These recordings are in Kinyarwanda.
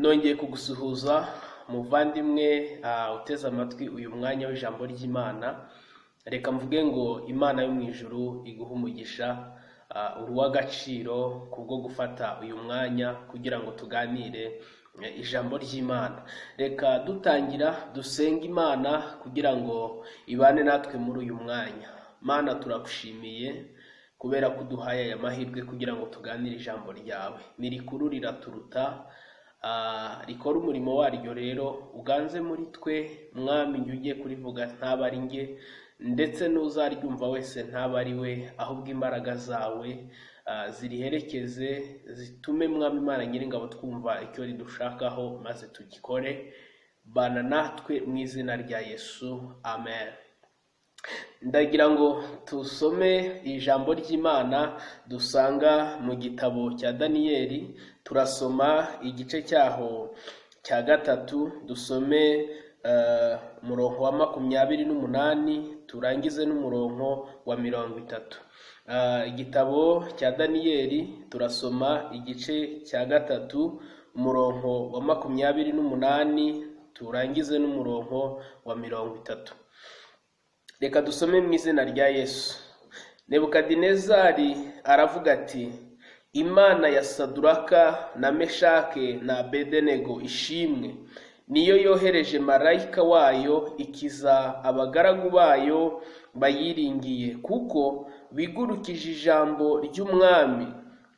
Nongeye kugusuhuza muvandimwe uteze amatwi uyu mwanya w'ijambo ry'Imana. Reka mvuge ngo Imana yo mu ijuru iguhe umugisha, uri uw'agaciro kubwo gufata uyu mwanya kugira ngo tuganire ijambo ry'Imana. Reka dutangira dusenge Imana kugira ngo ibane natwe muri uyu mwanya. Mana, turagushimiye kubera ko uduhaye aya mahirwe kugira ngo tuganire ijambo ryawe. Ni rikuru riraturuta, rikora umurimo waryo. Rero uganze muri twe, Mwami. Njye ugiye kurivuga ntaba ari njye, ndetse n'uzaryumva wese ntaba ari we, ahubwo imbaraga zawe ziriherekeze, zitume, Mwami Imana Nyiringabo, twumva icyo ridushakaho maze tugikore. Bana natwe mu izina rya Yesu, amen. Ndagira ngo tusome ijambo ry'Imana dusanga mu gitabo cya Daniyeli. Turasoma igice cyaho cya 3, dusome umurongo wa 28, turangize n'umurongo wa 30. Igitabo cya Daniyeli, turasoma igice cya 3, umurongo wa 28, turangize n'umurongo wa 30. Reka dusome mu izina rya Yesu. Nebukadinezari aravuga ati: "Imana ya Saduraka na Meshake na Abedenego ishimwe, niyo yohereje marayika wayo ikiza abagaragu bayo bayiringiye, kuko bigurukije ijambo ry'umwami,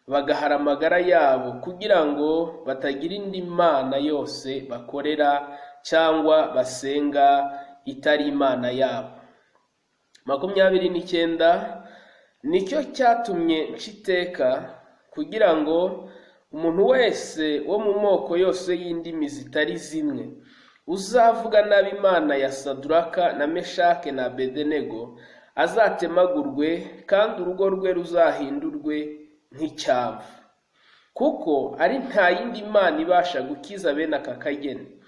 bagahara amagara yabo kugira ngo batagira indi mana yose bakorera cyangwa basenga itari Imana yabo." 29: "Nicyo cyatumye nca iteka kugira ngo umuntu wese wo mu moko yose y'indimi zitari zimwe uzavuga nabi Imana ya Saduraka na Meshake na Abedenego azatemagurwe, kandi urugo rwe ruzahindurwe nk'icyavu, kuko ari nta yindi mana ibasha gukiza bene aka kageni."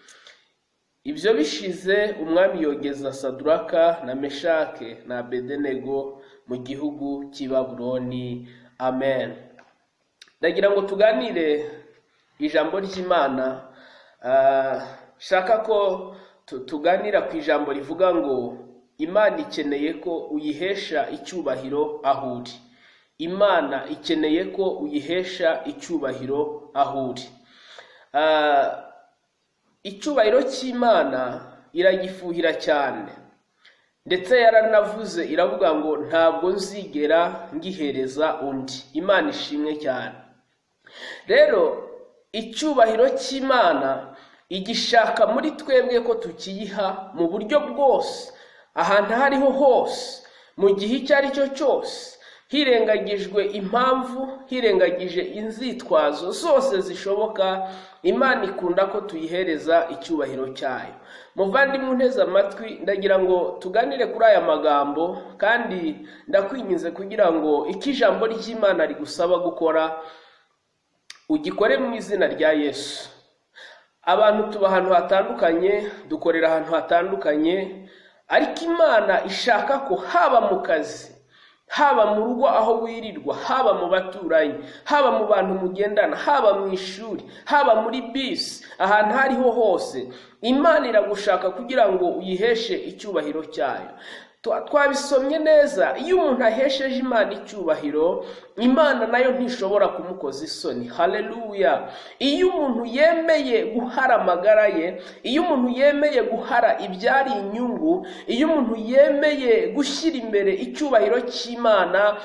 Ibyo bishize, umwami yogeza Saduraka na Meshake na Abedenego mu gihugu cy'i Babuloni. Amen. Ndagira ngo tuganire ijambo ry'Imana. Shaka ko tuganira ku ijambo rivuga ngo Imana ikeneye ko uyihesha icyubahiro aho uri. Imana ikeneye ko uyihesha icyubahiro aho uri. Icyubahiro cy'Imana iragifuhira cyane, ndetse yaranavuze iravuga ngo ntabwo nzigera ngihereza undi. Imana ishimwe cyane. Rero icyubahiro cy'Imana igishaka muri twebwe ko tukiyiha mu buryo bwose, ahantu aho ariho hose, mu gihe icyo ari cyo cyose, hirengagijwe impamvu, hirengagije inzitwazo zose zishoboka. Imana ikunda ko tuyihereza icyubahiro cyayo. Muvandimwe unteze amatwi, ndagira ngo tuganire kuri aya magambo, kandi ndakwinginze kugira ngo icyo ijambo ry'Imana rigusaba gukora ugikore mu izina rya Yesu. Abantu tuba ahantu hatandukanye, dukorera ahantu hatandukanye, ariko Imana ishaka ko haba mu kazi, haba mu rugo aho wirirwa, haba mu baturanyi, haba mu bantu mugendana, haba mu ishuri, haba muri bisi, ahantu aho ariho hose, Imana iragushaka kugira ngo uyiheshe icyubahiro cyayo. Twabisomye neza, iyo umuntu ahesheje Imana icyubahiro, Imana nayo ntishobora kumukoza isoni. Haleluya! Iyo umuntu yemeye guhara amagara ye, iyo umuntu yemeye guhara ibyari inyungu, iyo umuntu yemeye gushyira imbere icyubahiro cy'Imana,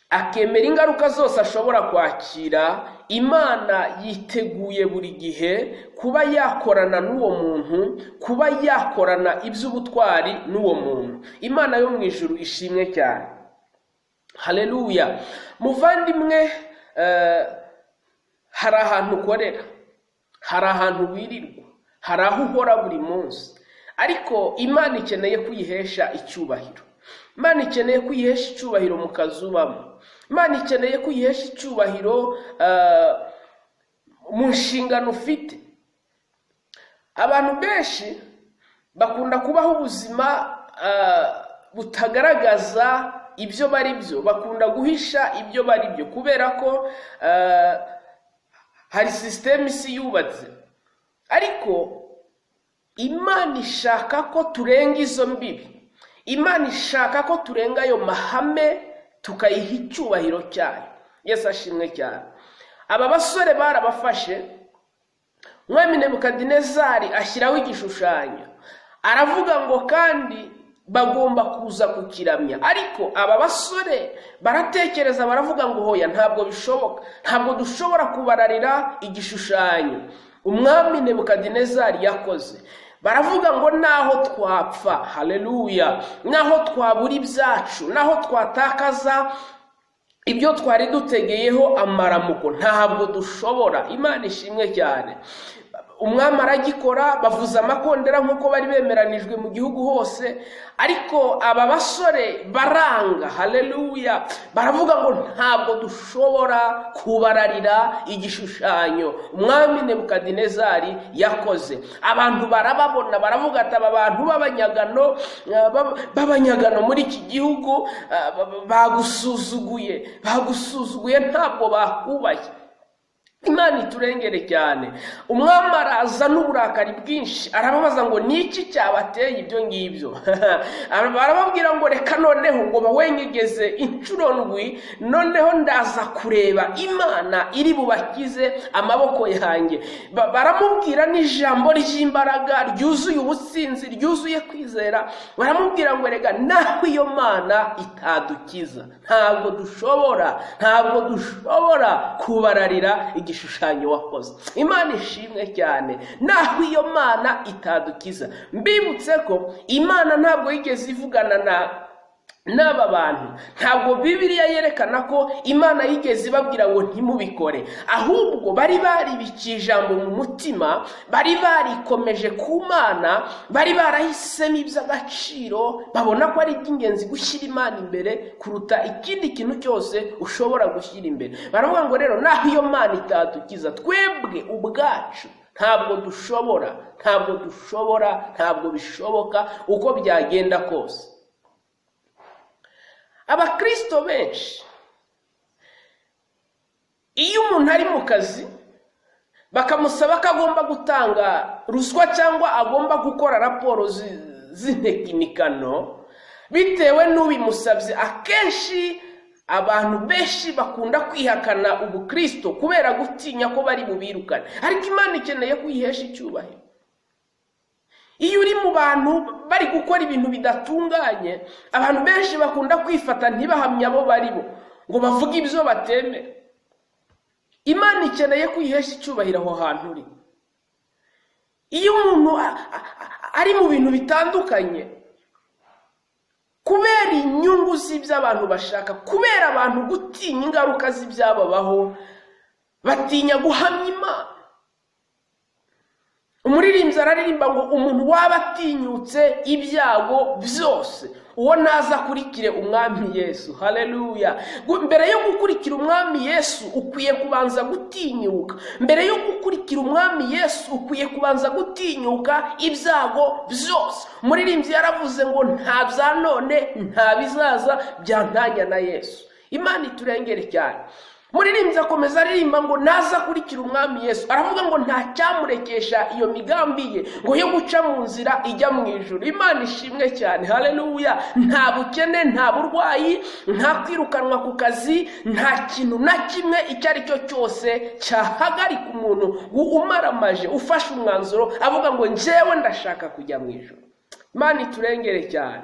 akemera ingaruka zose ashobora kwakira, Imana yiteguye buri gihe kuba yakorana n'uwo muntu, kuba yakorana iby'ubutwari n'uwo muntu. Imana yo mu ijuru ishimwe cyane. Haleluya! Muvandimwe, hari ahantu ukorera, hari ahantu wirirwa, hari aho uhora buri munsi, ariko Imana ikeneye kuyihesha icyubahiro. Imana ikeneye kuyihesha icyubahiro mu kazi ubamo. Imana ikeneye kuyihesha icyubahiro mu nshingano ufite. Abantu benshi bakunda kubaho ubuzima butagaragaza ibyo bari byo, bakunda guhisha ibyo bari byo kubera ko Hari sisiteme isi yubatse, ariko Imana ishaka ko turenga izo mbibi. Imana ishaka ko turenga ayo mahame, tukayiha icyubahiro cyayo. Yesu ashimwe cyane. Aba basore barabafashe. Umwami Nebukadinezari ashyiraho igishushanyo, aravuga ngo kandi bagomba kuza kukiramya. Ariko aba basore baratekereza, baravuga ngo hoya, ntabwo bishoboka, ntabwo dushobora kubararira igishushanyo umwami Nebukadinezari yakoze. Baravuga ngo naho twapfa, haleluya, naho twabura ibyacu, naho twatakaza ibyo twari dutegeyeho amaramuko, ntabwo dushobora. Imana ishimwe cyane. Umwami aragikora, bavuza amakondera nk'uko bari bemeranijwe mu gihugu hose. Ariko aba basore baranga, haleluya, baravuga ngo ntabwo dushobora kubararira igishushanyo umwami Nebukadinezari yakoze. Abantu barababona, baravuga ati aba bantu b'abanyagano muri iki gihugu bagusuzuguye, bagusuzuguye, ntabwo bakubaye. Imana iturengere cyane. Umwami araza n'uburakari bwinshi, arababaza ngo ni iki cyabateye ibyo ngibyo? Barababwira ngo reka noneho ngo bawenyegeze inshuro ndwi, noneho ndaza kureba Imana iri bubakize amaboko yanjye. Baramubwira n'ijambo ry'imbaraga ryuzuye ubutsinzi, ryuzuye kwizera. Baramubwira ngo rega naho iyo Mana itadukiza, ntabwo dushobora, ntabwo dushobora kubararira igishushanyo wakoze. Imana ishimwe cyane. Naho iyo Mana itadukiza, mbibutse ko Imana ntabwo yigeze ivugana na n'aba bantu. Ntabwo Bibiliya yerekana ko Imana yigeze ibabwira ngo ntimubikore, ahubwo bari baribikiye ijambo mu mutima, bari barikomeje ku Mana, bari barahisemo iby'agaciro, babona ko ari iby'ingenzi gushyira Imana imbere kuruta ikindi kintu cyose ushobora gushyira imbere. Baravuga ngo rero naho iyo Mana itadukiza, twebwe ubwacu ntabwo dushobora, ntabwo dushobora, ntabwo bishoboka uko byagenda kose. Abakristo benshi, iyo umuntu ari mu kazi bakamusaba ko agomba gutanga ruswa cyangwa agomba gukora raporo z'intekinikano bitewe n'ubimusabye, akenshi abantu benshi bakunda kwihakana ubukristo kubera gutinya ko bari bubirukane. Ariko Imana ikeneye kwihesha icyubahiro. Iyo uri mu bantu bari gukora ibintu bidatunganye, abantu benshi bakunda kwifata ntibahamye abo bari bo, ngo bavuge ibyo batemera. Imana ikeneye kwihesha icyubahiro aho hantu uri. Iyo umuntu ari mu bintu bitandukanye kubera inyungu z'ibyo abantu bashaka, kubera abantu gutinya ingaruka z'ibyababaho, batinya guhamya Imana. Umuririmbyi araririmba ngo umuntu waba atinyutse ibyago byose, uwo naza akurikire umwami Yesu. Haleluya. Mbere yo gukurikira umwami Yesu ukwiye kubanza gutinyuka. Mbere yo gukurikira umwami Yesu ukwiye kubanza gutinyuka ibyago byose. Umuririmbyi yaravuze ngo nta bya none, nta bizaza byantanya na Yesu. Imana iturengere cyane. Muririmbyi akomeza aririmba ngo naza akurikira umwami Yesu, aravuga ngo nta cyamurekesha iyo migambi ye ngo yo guca mu nzira ijya mu ijuru. Imana ishimwe cyane. Haleluya. Nta bukene, nta burwayi, nta kwirukanwa ku kazi, nta kintu na kimwe icyo ari cyo cyose cyahagarika umuntu umaramaje ufashe umwanzuro avuga ngo njyewe ndashaka kujya mu ijuru. Imana iturengere cyane.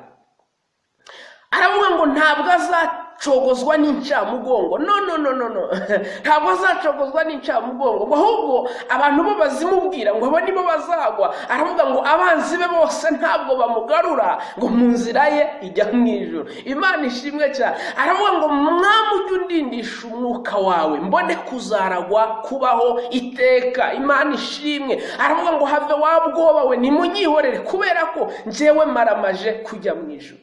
Aravuga ngo ntabwo azacogozwa n'incamugongo. No, no, no, no, no, ntabwo azacogozwa n'incamugongo, ngo ahubwo abantu bo bazimubwira ngo abo nibo bazagwa. Aravuga ngo abanzi be bose ntabwo bamugarura ngo mu nzira ye ijya mu ijuru. Imana ishimwe cyane. Aravuga ngo mwami ujye undindisha umwuka wawe mbone kuzaragwa kubaho iteka. Imana ishimwe. Aravuga ngo have wa bwoba we, nimunyihorere kubera ko njyewe maramaje kujya mu ijuru.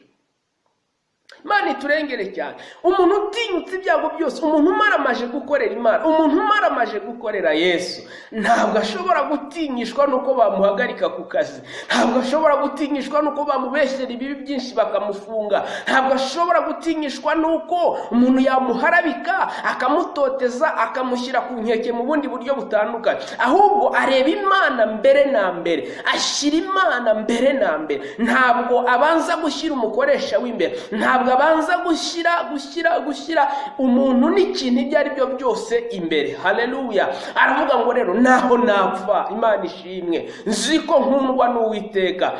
Imana iturengere cyane. Umuntu utinyutse ibyago byose, umuntu umaramaje gukorera Imana, umuntu umaramaje gukorera Yesu, ntabwo ashobora gutinyishwa n'uko bamuhagarika ku kazi, ntabwo ashobora gutinyishwa n'uko bamubeshyera ibibi byinshi bakamufunga, ntabwo ashobora gutinyishwa n'uko umuntu yamuharabika akamutoteza akamushyira ku nkeke mu bundi buryo butandukanye. Ahubwo areba Imana mbere na mbere, ashyira Imana mbere na mbere. Ntabwo abanza gushyira umukoresha w'imbere, ntabwo abanza gushyira umuntu n'ikintu ibyo ari byo byose imbere. Haleluya. Aravuga ngo rero naho napfa, Imana ishimwe, nzi ko nkundwa n'Uwiteka.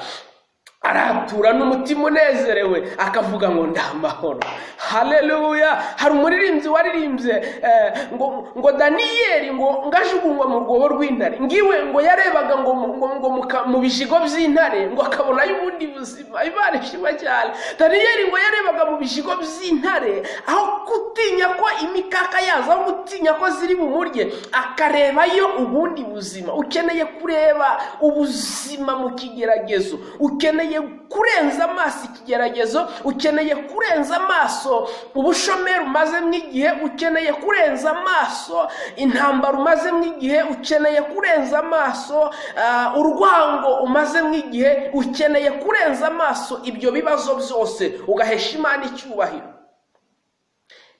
Aratura n'umutima unezerewe, akavuga ngo ndamahoro. Haleluya. Hari umuririmbyi waririmbye ngo Daniyeli ngo ngajugunywa mu rwobo rw'intare, ngiwe ngo yarebaga ngo mu bijigo by'intare ngo akabonayo ubundi buzima. Imana ishimwe cyane. Daniyeli ngo yarebaga mu bijigo by'intare, aho gutinya ko imikaka yazo, aho gutinya ko ziri bumurye, akarebayo ubundi buzima. Ukeneye kureba ubuzima mu kigeragezo, ukeneye kurenza amaso ikigeragezo, ukeneye kurenza amaso ubushomeri umazemo igihe, ukeneye kurenza amaso intambara umazemo igihe, ukeneye kurenza amaso urwango umazemo igihe, ukeneye kurenza amaso ibyo bibazo byose ugahesha Imana icyubahiro.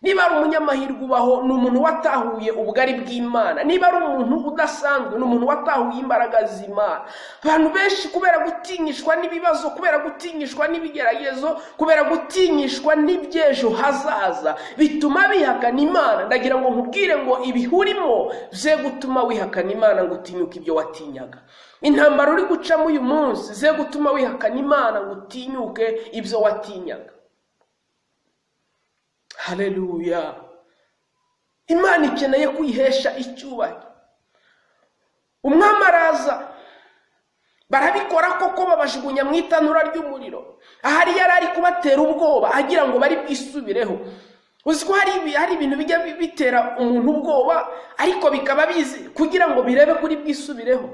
Niba ari umunyamahirwe ubaho, ni umuntu watahuye ubugari bw'Imana. Niba ari umuntu udasanzwe, ni umuntu watahuye imbaraga z'Imana. Abantu benshi kubera gutinyishwa n'ibibazo, kubera gutinyishwa n'ibigeragezo, kubera gutinyishwa n'iby'ejo hazaza, bituma bihakana Imana. Ndagira ngo nkubwire ngo ibihurimo bye gutuma wihakana Imana ngo utinyuke ibyo watinyaga. Intambara uri gucamo uyu munsi ze gutuma wihakana Imana ngo utinyuke ibyo watinyaga. Haleluya. Imana ikeneye kwihesha icyubahiro. Umwami araza, barabikora koko, babajugunya mu itanura ry'umuriro. Ahari yari ari kubatera ubwoba agira ngo bari bwisubireho. Uzi ko hari ibintu bijya bitera umuntu ubwoba, ariko bikaba bizi kugira ngo birebe kuri bwisubireho.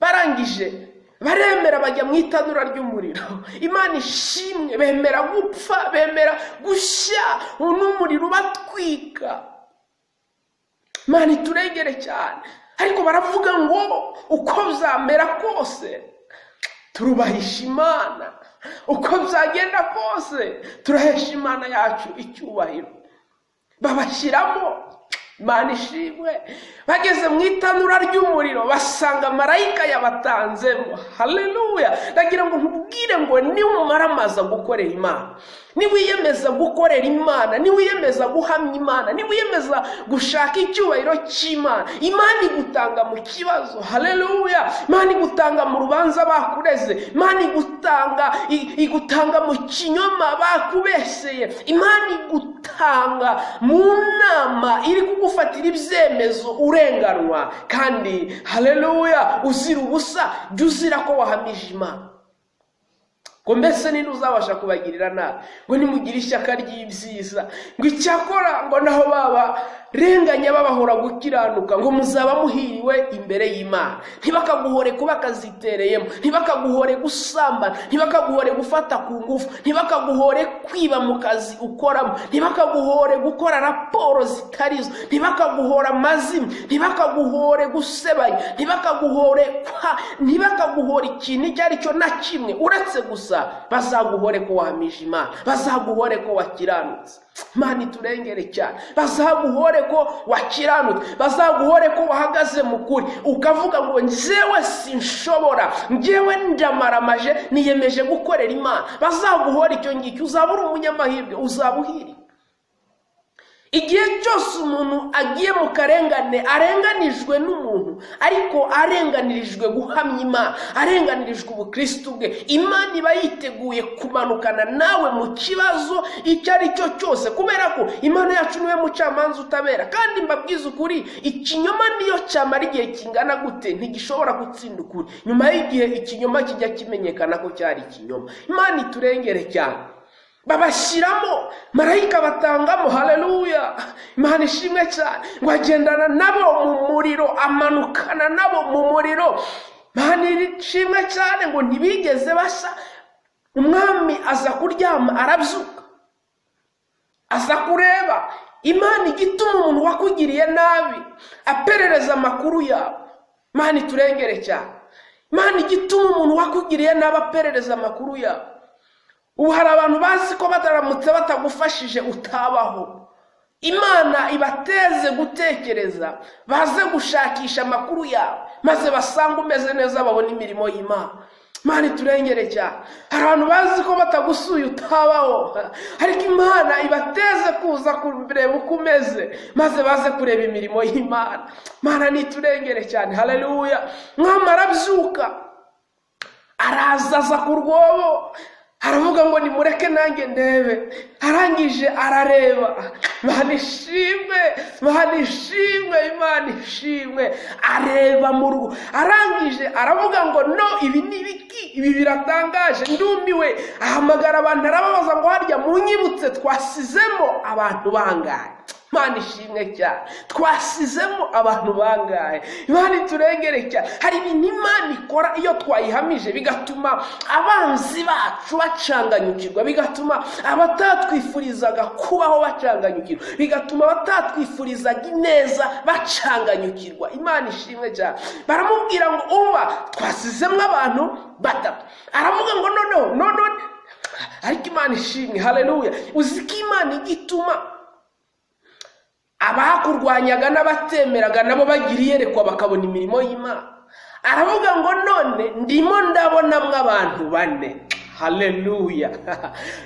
Barangije baremera bajya mu itanura ry'umuriro. Imana ishimwe, bemera gupfa, bemera gushya n'umuriro ubatwika. Imana iturengere cyane. Ariko baravuga ngo uko byamera kose turubahisha Imana, uko byagenda kose turahesha Imana yacu icyubahiro. Babashyiramo. Imana ishimwe. Bageze mu itanura ry'umuriro basanga marayika yabatanzemo. Haleluya. Ndagira ngo nkubwire ngo niwumaramaza gukorera Imana, niwiyemeza gukorera Imana, niwiyemeza guhamya Imana, niwiyemeza gushaka icyubahiro cy'Imana, Imana igutanga mu kibazo. Haleluya. Imana igutanga mu rubanza bakureze, Imana igutanga mu kinyoma bakubeseye, Imana igutanga mu nama iri kugufatira ibyemezo urenganwa, kandi haleluya uzira ubusa. Jya uzira ko wahamije Imana. Ngo mbese ninde uzabasha kubagirira nabi? Ngo nimugire ishyaka ry'ibyiza, ngo icyakora ngo naho baba renganya babahora gukiranuka, ngo muzaba muhiriwe imbere y'Imana. Ntibakaguhore kuba akazitereyemo, ntibakaguhore gusambana, ntibakaguhore gufata ku ngufu, ntibakaguhore kwiba mu kazi ukoramo, ntibakaguhore gukora raporo zitarizo, ntibakaguhore amazimwe, ntibakaguhore gusebanya, ntibakaguhore ikintu icyo ari cyo na kimwe, uretse gusa bazaguhore ko wahamije Imana, bazaguhore ko wakiranutse. Imana iturengere cyane. Bazaguhore ko wakiranutse, bazaguhore ko wahagaze mu kuri, ukavuga ngo njyewe sinshobora, njyewe ndamaramaje, niyemeje gukorera Imana. Bazaguhore icyo ngicyo, uzaba uri umunyamahirwe, uzaba uhiriwe. Igihe cyose umuntu agiye mu karengane, arenganijwe n'umuntu, ariko arenganirijwe guhamya Imana, arenganirijwe ubukristu bwe, Imana iba yiteguye kumanukana nawe mu kibazo icyo ari cyo cyose, kubera ko Imana yacu niwe mucamanza utabera. Kandi mbabwize ukuri, ikinyoma niyo cyamara igihe kingana gute ntigishobora gutsinda ukuri. Nyuma y'igihe ikinyoma kijya kimenyekana ko cyari ikinyoma. Imana iturengere cyane. Babashyiramo, marayika batangamo. Haleluya. Imana ishimwe cyane. Ngo agendana nabo mu muriro, amanukana nabo mu muriro. Imana ishimwe cyane. Ngo ntibigeze bashya. Umwami aza kuryama, arabyuka, aza kureba. Imana igituma umuntu wakugiriye nabi aperereza amakuru yawe. Imana iturengere cyane. Imana igituma umuntu wakugiriye nabi aperereza amakuru yawe. Ubu hari abantu bazi ko bataramutse batagufashije utabaho. Imana ibateze gutekereza, baze gushakisha amakuru yawe, maze basange umeze neza, babone imirimo y'Imana. Imana iturengere cyane. Hari abantu bazi ko batagusuye utabaho, ariko Imana ibateze kuza kureba uko umeze, maze baze kureba imirimo y'Imana. Imana niturengere cyane. Haleluya. Mwami arabyuka, araza, aza ku rwobo, aravuga ngo nimureke nanjye ndebe. Arangije arareba. Imana ishimwe, Imana ishimwe, Imana ishimwe. Areba mu rugo, arangije aravuga ngo no, ibi ni ibiki? Ibi biratangaje, ndumiwe. Ahamagara abantu, arababaza ngo harya munyibutse, twasizemo abantu bangahe? Imana ishimwe cyane. Twasizemo abantu bangahe? Imana iturengere cyane. Hari ibintu Imana ikora iyo twayihamije, bigatuma abanzi bacu bacanganyukirwa, bigatuma abatatwifurizaga kubaho bacanganyukirwa, bigatuma abatatwifurizaga ineza bacanganyukirwa. Imana ishimwe cyane. Baramubwira ngo uba twasizemo abantu batatu. Aravuga ngo noneho noneho, ariko Imana ishimwe. Haleluya. Uzi ko Imana igituma abakurwanyaga n'abatemeraga nabo bagira iyerekwa, bakabona imirimo y'Imana? Aravuga ngo none ndimo ndabonamo abantu bane. Haleluya.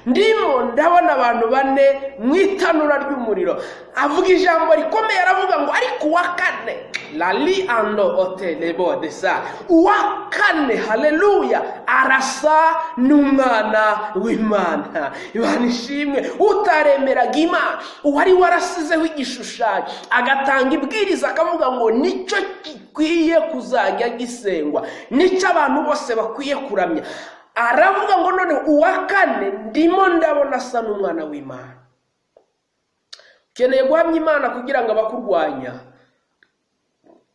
Ndimo ndabona abantu bane mu itanura ry'umuriro. Avuga ijambo rikomeye, aravuga ngo ariko uwa kane, lali ando otelebo desa, uwa kane, haleluya, arasa n'umwana w'Imana. Imana ishimwe. Utaremeraga Imana, uwari warasizeho igishushanyo, agatanga ibwiriza, akavuga ngo nicyo gikwiye kuzajya gisengwa, nicyo abantu bose bakwiye kuramya. Aravuga ngo none uwa kane ndimo ndabona asa n'umwana w'Imana. Ukeneye guhamya Imana kugira ngo abakurwanya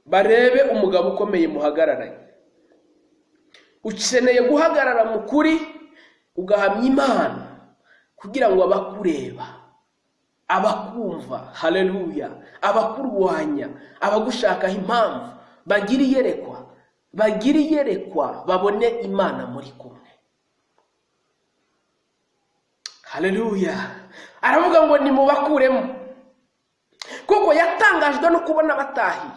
barebe umugabo ukomeye muhagararanye. Ukeneye guhagarara mu kuri, ugahamya Imana kugira ngo abakureba, abakumva, haleluya, abakurwanya, abagushakaho impamvu, bagire iyerekwa, bagire iyerekwa, babone Imana muri kumwe. Haleluya. Aravuga ngo nimubakuremo, kuko yatangajwe no kubona batahiye.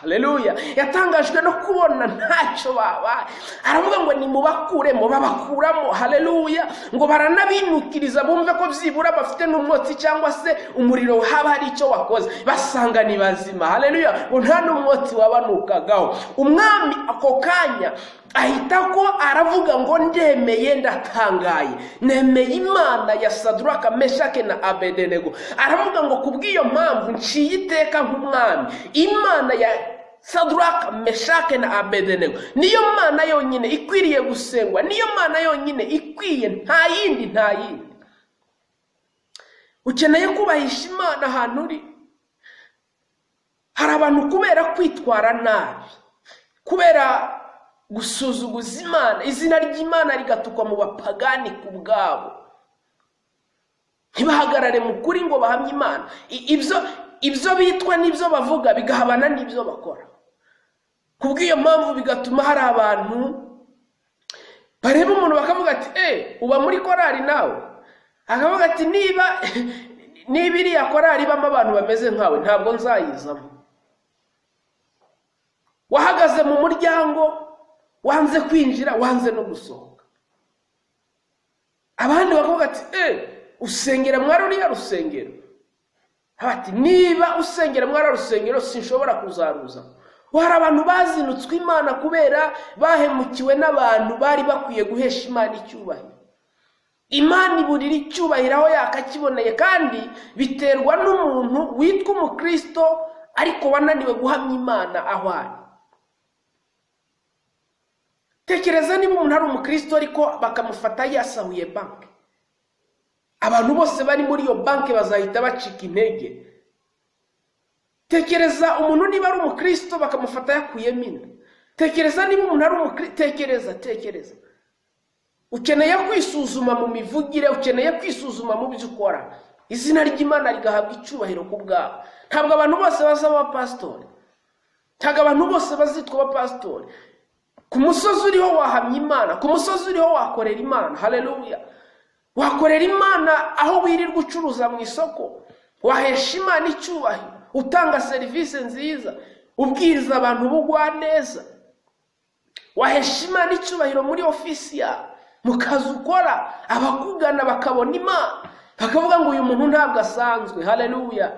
Haleluya. Yatangajwe no kubona ntacyo babaye. Aravuga ngo nimubakuremo, babakuramo. Haleluya. Ngo baranabinukiriza, bumve ko byibura bafite n'umwotsi cyangwa se umuriro haba hari icyo wakoze, basanga ni bazima. Haleluya. Ngo nta n'umwotsi wabanukagaho. Umwami ako kanya ahita ko aravuga ngo ndemeye, ndatangaye, nemeye Imana ya Saduraka, Meshake na Abedenego. Aravuga ngo kubw'iyo mpamvu nciye iteka nk'umwami, Imana ya Saduraka, Meshake na Abedenego niyo Mana yonyine ikwiriye gusengwa, niyo Mana yonyine ikwiye, nta yindi, nta yindi. Ukeneye kubahisha Imana ahantu uri. Hari abantu kubera kwitwara nabi, kubera gusuzuguza Imana, izina ry'Imana rigatukwa mu bapagani ku bwabo, ntibahagarare mu kuri ngo bahamye Imana. Ibyo bitwa n'ibyo bavuga bigahabana n'ibyo bakora. Kubw'iyo mpamvu bigatuma hari abantu bareba umuntu bakavuga ati uba muri korali nawe? Akavuga ati niba iriya korali ibamo abantu bameze nkawe, ntabwo nzayizamo. Wahagaze mu muryango, wanze kwinjira, wanze no gusohoka. Abandi bakavuga ati usengera mwari ruriya rusengero? Bati niba usengera mwari rusengero, sinshobora kuzaruza. Hari abantu bazinutswe Imana kubera bahemukiwe n'abantu bari bakwiye guhesha Imana icyubahiro. Imana iburira icyubahiro aho yakakiboneye, kandi biterwa n'umuntu witwa umukristo ariko wananiwe guhamya Imana aho ari. Tekereza niba umuntu ari umukristo ariko bakamufata yasahuye banki, abantu bose bari muri iyo banki bazahita bacika intege. Tekereza umuntu niba ari umukristo bakamufata yakuyemo inda. Tekereza niba umuntu ari umukristo, tekereza, tekereza. Ukeneye kwisuzuma mu mivugire, ukeneye kwisuzuma mu byo ukora, izina ry'Imana rigahabwa icyubahiro ku bwawe. Ntabwo abantu bose bazaba abapasitori, ntabwo abantu bose bazitwa abapasitori. Ku musozi uriho wahamya Imana, ku musozi uriho wakorera Imana. Haleluya! Wakorera Imana aho wirirwa ucuruza mu isoko, wahesha Imana icyubahiro utanga serivisi nziza, ubwiriza abantu ubugwaneza. Wahesha Imana icyubahiro muri ofisi yawe, mu kazi ukora, abakugana bakabona Imana, bakavuga ngo uyu muntu ntabwo asanzwe. Haleluya!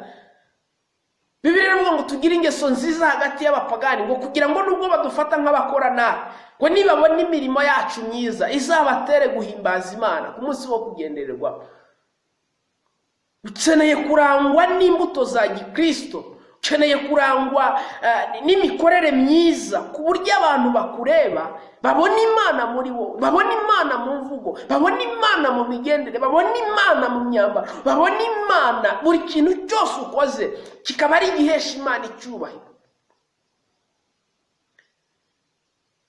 Bibiliya iravuga ngo tugire ingeso nziza hagati y'abapagani, ngo kugira ngo nubwo badufata nk'abakora nabi, ngo nibabona imirimo yacu myiza izabatere guhimbaza Imana ku munsi wo kugendererwaho. Ukeneye kurangwa n'imbuto za gikristo, ukeneye kurangwa n'imikorere myiza, ku buryo abantu bakureba babona Imana muri wowe, babona Imana mu mvugo, babona Imana mu migendere, babona Imana mu myambaro, babona Imana buri kintu cyose ukoze kikaba ari igihesha Imana icyubahiro.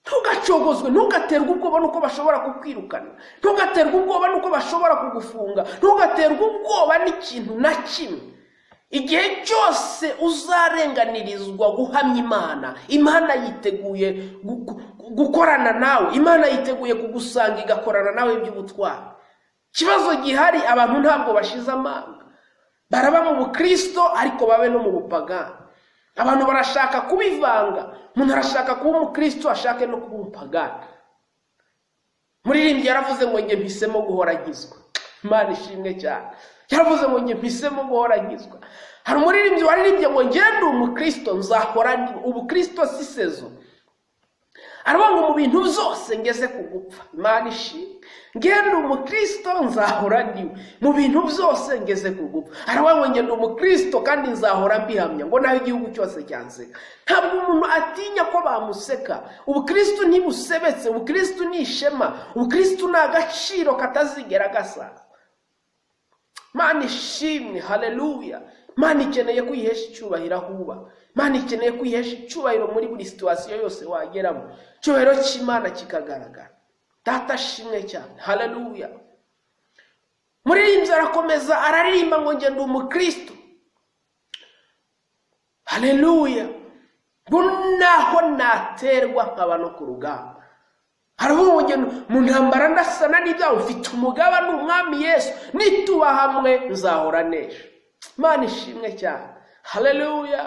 Ntugacogozwe, ntugaterwe ubwoba n'uko bashobora kukwirukana, ntugaterwe ubwoba n'uko bashobora kugufunga, ntugaterwe ubwoba n'ikintu na kimwe. Igihe cyose uzarenganirizwa guhamya Imana, Imana yiteguye gukorana nawe, Imana yiteguye kugusanga igakorana nawe iby'ubutwari. Ikibazo gihari, abantu ntabwo bashize amanga, baraba mu bukristo ariko babe no mu bupagani. Abantu barashaka kubivanga, umuntu arashaka kuba umukristo ashake no kuba umupagani. Muririmbyi yaravuze ngo njye mpisemo guhora nkizwa. Imana ishimwe cyane. Yaravuze ngo njye mpisemo guhora nkizwa. Hari umuririmbyi waririmbye ngo njye ndi umukristo nzahora ndi ubukristo si sezo. Aravuga ngo mu bintu byose ngeze ku gupfa. Imana ishimwe. Njye ndi umukristo nzahora ndiwe mu bintu byose ngeze ku gupfa. Aravuga ngo njye ndi umukristo kandi nzahora mbihamya, ngo naho igihugu cyose cyanseka. Ntabwo umuntu atinya ko bamuseka. Ubukristo ntibusebetse, ubukristo ni ishema, ubukristo ni agaciro katazigera gasaza. Imana ishimwe, haleluya. Imana ikeneye kwihesha icyubahiro aho uba. Imana ikeneye kwihesha icyubahiro muri buri situwasiyo yose wageramo, icyubahiro cy'Imana kikagaragara. Data ashimwe cyane, haleluya. Muririmbyi arakomeza araririmba ngo njye ndi umukristo, haleluya, ngo naho naterwa nkaba no ku rugamba. Haravuga ngo njye mu ntambara ndasana n'ibyago, mfite umugaba ni umwami Yesu, nituba hamwe nzahora nesha. Imana ishimwe cyane, haleluya.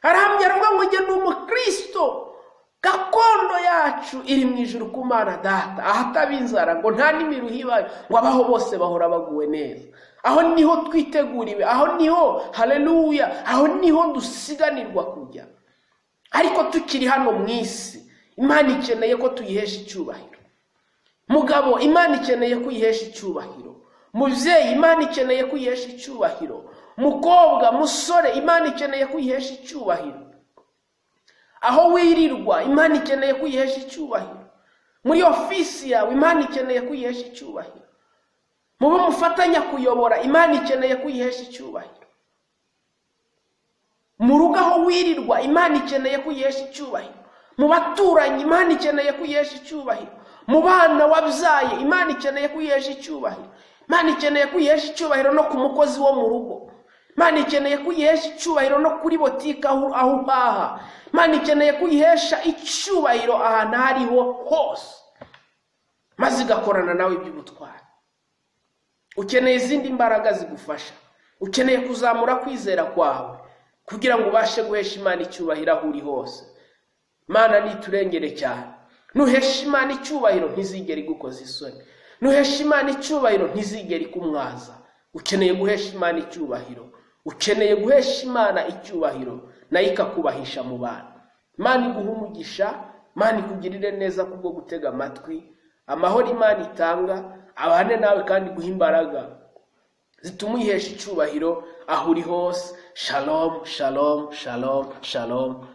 Arahamya aravuga ngo njye ndi umukristo, gakondo yacu iri mu ijuru ku Mana Data, ahataba inzara ngo nta n'imiruho ibayo, ngo abaho bose bahora baguwe neza. Aho niho twiteguriwe, aho niho, haleluya, aho niho dusiganirwa kujya. Ariko tukiri hano mu isi, Imana ikeneye ko tuyihesha icyubahiro. Mugabo, Imana ikeneye ko uyihesha icyubahiro. Mubyeyi, Imana ikeneye ko uyihesha icyubahiro. Mukobwa, musore, Imana ikeneye ko uyihesha icyubahiro. Aho wirirwa, Imana ikeneye ko uyihesha icyubahiro. Muri ofisi yawe, Imana ikeneye ko uyihesha icyubahiro. Mu bo mufatanya kuyobora, Imana ikeneye ko uyihesha icyubahiro. Mu rugo aho wirirwa, Imana ikeneye ko uyihesha icyubahiro. Mu baturanyi, Imana ikeneye ko uyihesha icyubahiro. Mu bana wabyaye, Imana ikeneye ko uyihesha icyubahiro. Imana ikeneye ko uyihesha icyubahiro no ku mukozi wo mu rugo. Imana ikeneye ko uyihesha icyubahiro no kuri botike aho uhaha. Imana ikeneye ko uyihesha icyubahiro ahantu aho ariho hose, maze igakorana nawe iby'ubutwari. Ukeneye izindi mbaraga zigufasha, ukeneye kuzamura kwizera kwawe kugira ngo ubashe guhesha Imana icyubahiro aho uri hose. Imana niturengere cyane. Nuhesha Imana icyubahiro ntizigera igukoza isoni. Nuhesha Imana icyubahiro ntizigera ikumwaza. Ukeneye guhesha Imana icyubahiro, ukeneye guhesha Imana icyubahiro nayo ikakubahisha mu bantu. Imana iguhe umugisha, Imana ikugirire neza kubwo gutega amatwi. Amahoro Imana itanga abane nawe kandi iguhe imbaraga zituma uyihesha icyubahiro aho uri hose. Shalom, shalom, shalom, shalom.